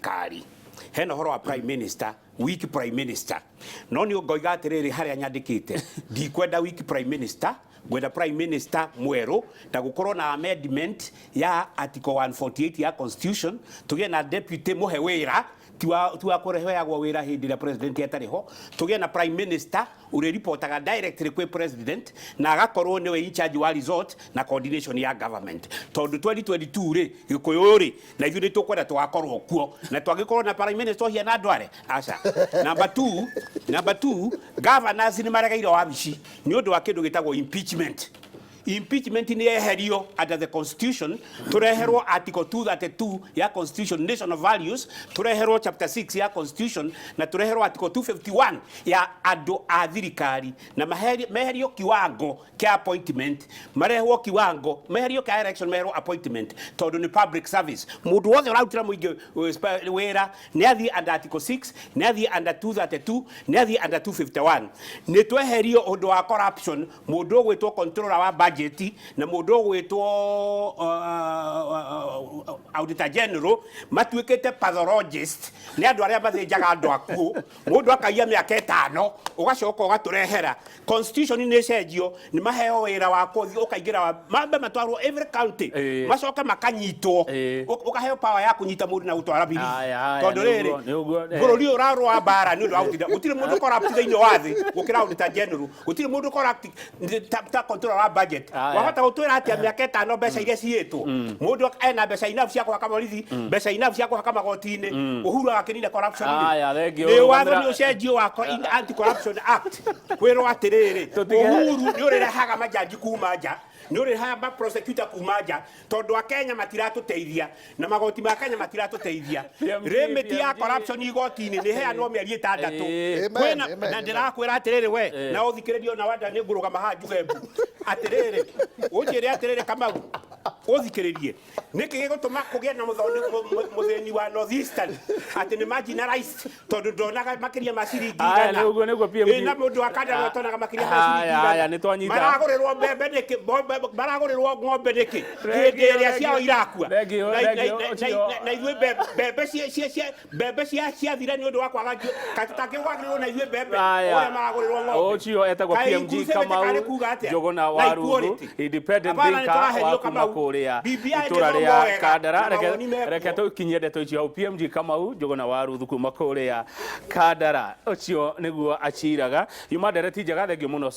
Thirikari hena ũhoro wa prime minister, weak prime minister, no nĩ ngoiga atĩrĩrĩ, harĩa nyandĩkĩte ndikwenda weak prime minister, ngwenda prime minister mwerũ na gũkorwo na amendment ya article 148 ya constitution, tũgĩe na deputy mũhe wĩra, ti wa kũheagwo wĩra hĩndĩ ĩrĩa president atarĩ ho, tũgĩe na prime minister ũrĩa ripotaga directly kwĩ president na agakorwo nĩwe in charge wa resort na coordination ya government, tondũ 2022 rĩ, Gĩkũyũ rĩ, na ithuĩ nĩ tũkwenda tũgakorwo kuo na twangĩkorwo na prime minister ũhiana ndware aca. Number two, governors nĩ maregeire wabici nĩ ũndũ wa kĩndũ gĩtagwo impeachment. Impeachment nĩ yeherio under the constitution, tureherwo article 232 ya constitution, national values, tureherwo chapter 6 ya constitution na tureherwo article 251 ya andũ a thirikari na meherio kiwango kĩa appointment, marehwo kiwango, meherio kĩa election, meherwo appointment, tondũ nĩ public service. Mũndũ wothe ũrarutĩra mũingĩ wĩra nĩ athiĩ under article 6, nĩ athiĩ under 232, nĩ athiĩ under 251. Nĩ tweherio ũndũ wa corruption, mũndũ ũgwĩtwo controller wa budget na mũndũ ũgwĩtwo auditor general matuĩkĩte pathologist, nĩ andũ arĩa mathĩnjaga andũ akuũ, mũndũ akaiya mĩaka 5, ũgacoka ũgatũrehera. Constitution nĩ ĩcenjio, nĩ maheo wĩra wa kũthiĩ ũkaingĩra wa mambe matwarwo every county, macoke makanyitwo, ũkaheo power ya kũnyita mũndũ na gũtwara biri. Aya, aya, Tondũ rĩrĩ, nĩguo, nĩguo. Bũrũri ũyũ ũrarũa mbara nĩ ũndũ wa gũtinda, gũtirĩ mũndũ corrupt thĩinĩ wa thĩ gũkĩra auditor general, gũtirĩ mũndũ corrupt ta controller wa budget. Aya. Wahota gũtwĩra atĩa mĩaka 5 mbeca iria ciyĩtwo, mũndũ ena mbeca enough cia kũhaka borithi, mbeca enough cia kũhaka magoti-inĩ, Uhuru agakĩnina corruption rĩ? Aya, thengiũ. Nĩ watho nĩ ũcenjio wa Anti-Corruption Act, kwĩrwo atĩrĩrĩ, Uhuru nĩ ũrĩrehaga majaji kuma nja, nĩ ũrĩrehaga ma prosecutor kuma nja, tondũ a Kenya matiratũteithia na magoti ma Kenya matiratũteithia. PMG, Limit ya PMG. corruption igoti-inĩ nĩ heanwo mĩeri 6. Amen, Kwĩna amen, na amen. ndĩrakwĩra atĩrĩrĩ, we na ũthikĩrĩrie ona wanda, nĩ ngũrũgama haha njuge mbu atĩrĩrĩ, ũnjĩre atĩrĩrĩ, Kamau, ũthikĩrĩrie, nĩkĩ gĩgũtũma kũgĩe na mũthĩni wa North Eastern atĩ nĩ marginalized, tondũ ndonaga makĩria ma ciringi Aya, 100? nĩguo, PMG. Ĩ, na mũndũ wa Kandara ũtonaga makĩria ma ciringi Aya, 100. aya, nĩtwanyita. Maragũrĩrwo mbembe nĩkĩ? Maragũrĩrwo ng'ombe nĩkĩ Thengiũ, hĩndĩ ĩrĩa thengiũ. ciao irakua? Thengiũ, thengiũ, Na ithuĩ mbembe mbembe ciathira nĩ ũndũ wa kwaga kaĩ tũtangĩgwagĩrĩrwo na ithuĩ mbembe Aya. ũrĩa maragũrĩrwo ng'ombe? Ũcio etagwo Kaĩ PMG inclusivity Kamau karĩ kuga atĩa? Njũgũna Na wa Ruthu, equality. independent Hapana, thinker nĩtũraherio wa kuma Kamau. kũrĩa BBI itũra gĩthomo rĩa wega, Kandara. na mawoni mekuo. Reke tũkinyie ndeto icio hau. PMG Kamau Njũgũna wa Ruthu kuma kũrĩa Kandara, ũcio nĩguo aciraga. Yuma ndereti njega, thengiũ mũno.